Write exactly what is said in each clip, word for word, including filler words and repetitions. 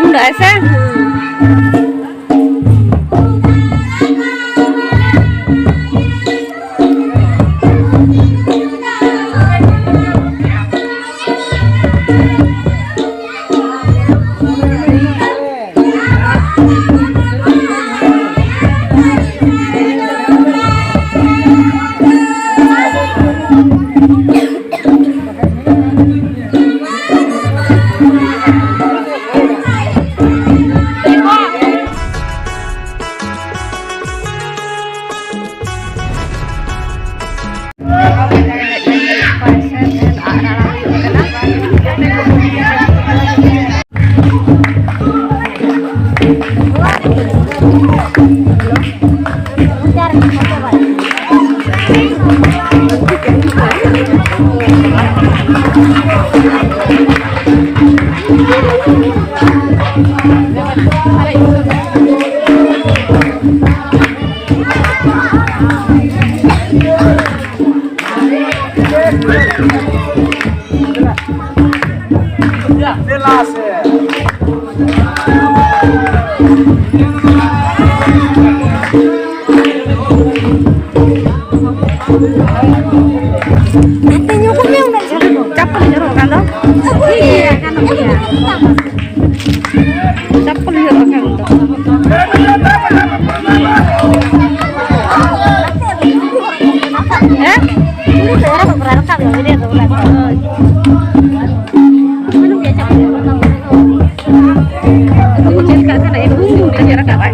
ᱩᱰᱟᱹᱜ ᱟᱭ ᱥᱮ? ᱫᱮᱞᱟ ᱥᱮ᱾ ᱪᱟᱯᱚᱞ ᱧᱩᱨᱩᱜ ᱠᱟᱱ ᱫᱚ᱾ ᱪᱟᱯᱚᱞ ᱧᱩᱨᱩᱜ ᱠᱟᱱ ᱫᱚ᱾ ᱦᱮᱸ? ᱪᱮᱫ ᱞᱮᱠᱟ ᱠᱟᱱᱟ? ᱮᱠᱫᱚᱢ ᱨᱟᱠᱟᱵ ᱟᱭ᱾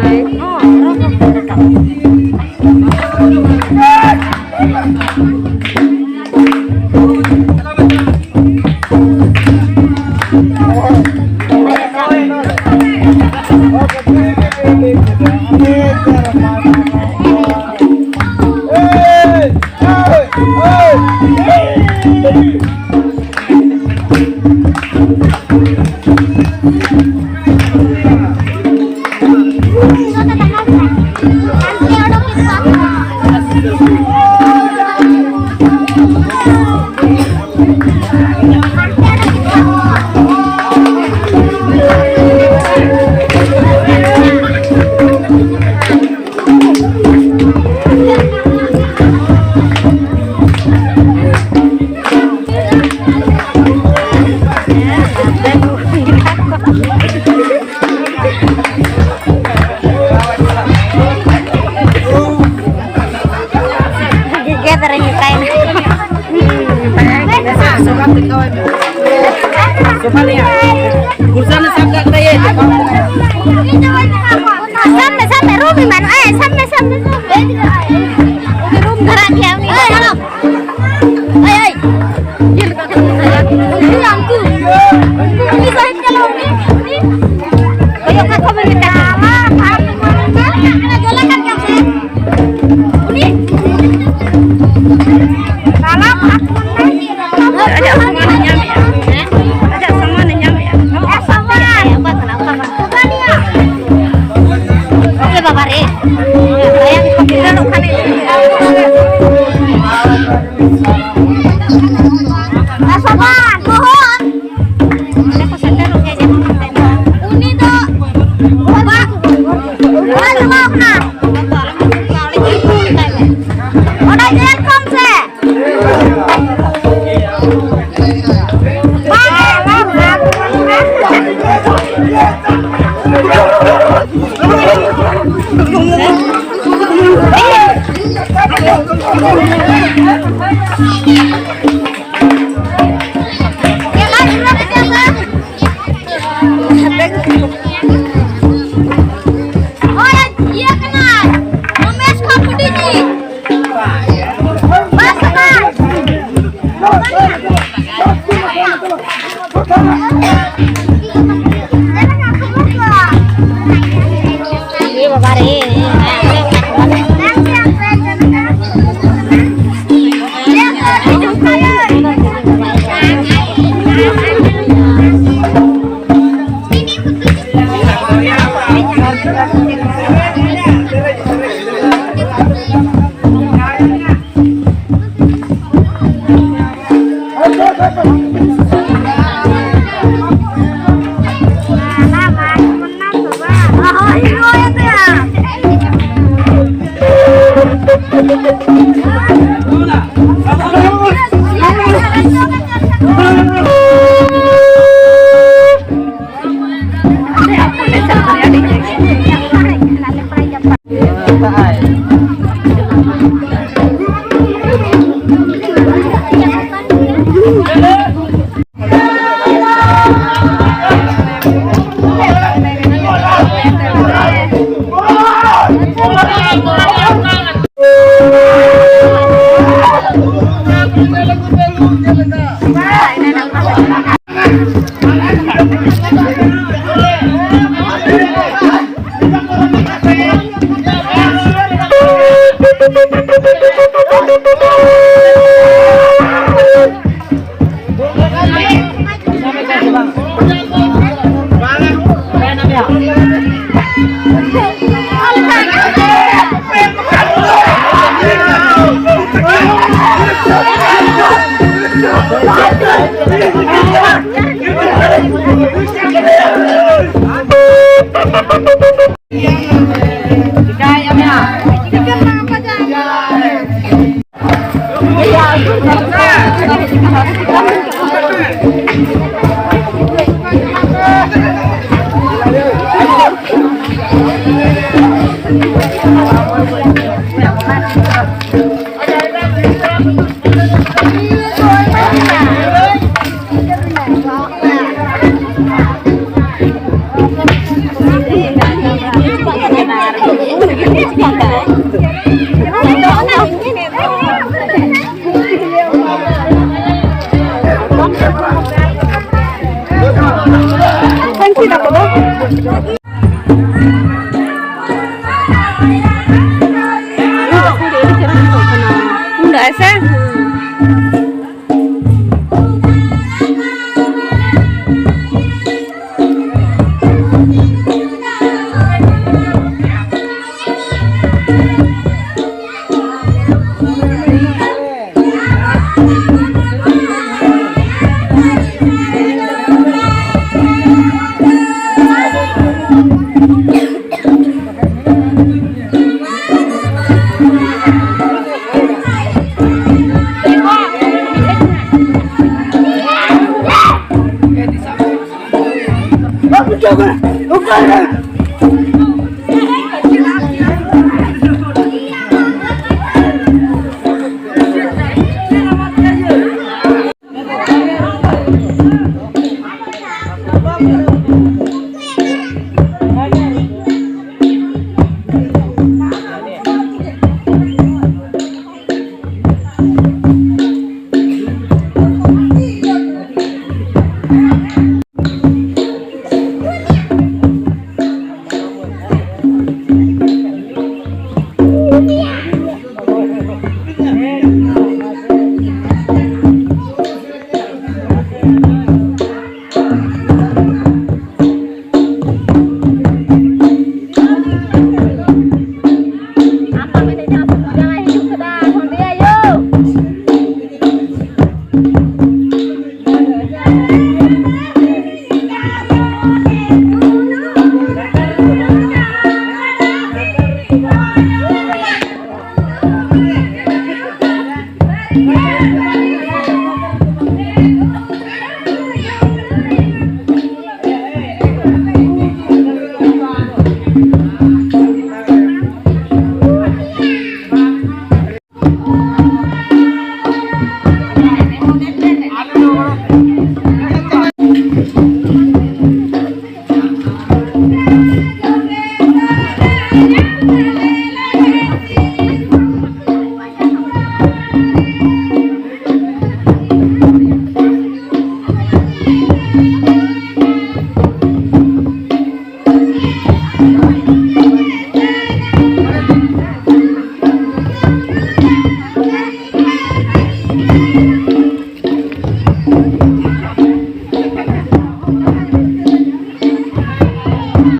ᱜᱮᱫ ᱨᱮ ᱢᱮᱛᱟᱭ ᱢᱮ᱾ ᱥᱚᱢᱟᱱᱤᱭᱟ᱾ ᱜᱩᱞᱥᱟᱱ ᱮ ᱥᱟᱵ ᱠᱟᱜ ᱠᱟᱱᱟ, ᱤᱭᱟᱹ᱾ ᱥᱟᱵ ᱢᱮ, ᱥᱟᱵ ᱢᱮ, ᱨᱩᱢ ᱮᱢᱟᱱ᱾ ᱮ, ᱥᱟᱵ ᱢᱮ, ᱥᱟᱵ ᱢᱮ, ᱥᱟᱵ ᱢᱮ᱾ ᱩᱱᱤ ᱨᱩᱢ ᱫᱷᱟᱨᱟ ᱜᱮᱭᱟ, ᱩᱱᱤ ᱫᱚ᱾ ᱮᱭ, ᱮᱭ᱾ ᱪᱮᱫ ᱞᱮᱠᱟ ᱠᱚ ᱢᱮᱛᱟᱭᱟ? ᱩᱱᱤ ᱩᱱᱠᱩ, ᱩᱱᱠᱩ ᱩᱱᱤ ᱥᱟᱦᱮᱵᱽ ᱧᱮᱞ ᱢᱮ, ᱩᱱᱤ, ᱩᱱᱤ᱾ ᱠᱚᱭᱚᱜ ᱠᱟᱜ ᱠᱚ ᱢᱮ ᱢᱮᱛᱟ ᱠᱚᱣᱟ᱾ ᱡᱚᱞᱟ ᱠᱟᱱ ᱜᱮᱭᱟ ᱥᱮ? ᱩᱱᱤ᱾ ᱛᱟᱞᱟ ᱵᱷᱟᱜᱽ ᱠᱷᱚᱱ ᱫᱚ ᱟᱡᱟᱜ ᱥᱚᱢᱟᱱᱮ ᱧᱟᱢᱮᱜᱼᱟ᱾ ᱟᱡᱟᱜ ᱥᱚᱢᱟᱱᱮ ᱧᱟᱢᱮᱜᱼᱟ᱾ ᱚᱠᱟ ᱠᱟᱱᱟ? ᱚᱠᱟ ᱠᱟᱱᱟ? ᱮ ᱵᱟᱵᱟ ᱨᱮ᱾ ᱫᱟᱭᱟ ᱜᱮᱠᱚ ᱵᱷᱤᱸᱫᱟᱹᱲᱚᱜ ᱠᱷᱟᱱ᱾ ᱥᱚᱢᱟᱱ, ᱢᱳᱦᱚᱱ᱾ ᱚᱸᱰᱮ ᱠᱚ ᱥᱮᱴᱮᱨᱚᱜ ᱜᱮᱭᱟ ᱡᱮᱢᱚᱱ᱾ ᱩᱱᱤ ᱫᱚ ᱵᱟᱝ, ᱵᱟᱝ ᱪᱟᱵᱟᱣ ᱠᱟᱱᱟ᱾ ᱚᱸᱰᱮ ᱧᱮᱞ ᱠᱚᱢ ᱥᱮ᱾ ᱳᱭ, ᱤᱭᱟᱹ ᱠᱟᱱᱟᱭ, ᱨᱚᱢᱮᱥ ᱠᱷᱚᱱ ᱦᱩᱰᱤᱧᱤᱡ᱾ ᱵᱟᱥ ᱠᱟᱱᱟᱭ᱾ ᱮ ᱵᱟᱵᱟ ᱨᱮ᱾ ᱮ, ᱵᱟᱵᱟ ᱨᱮ᱾ ᱩᱰᱟᱹᱜ ᱟᱭ ᱥᱮ?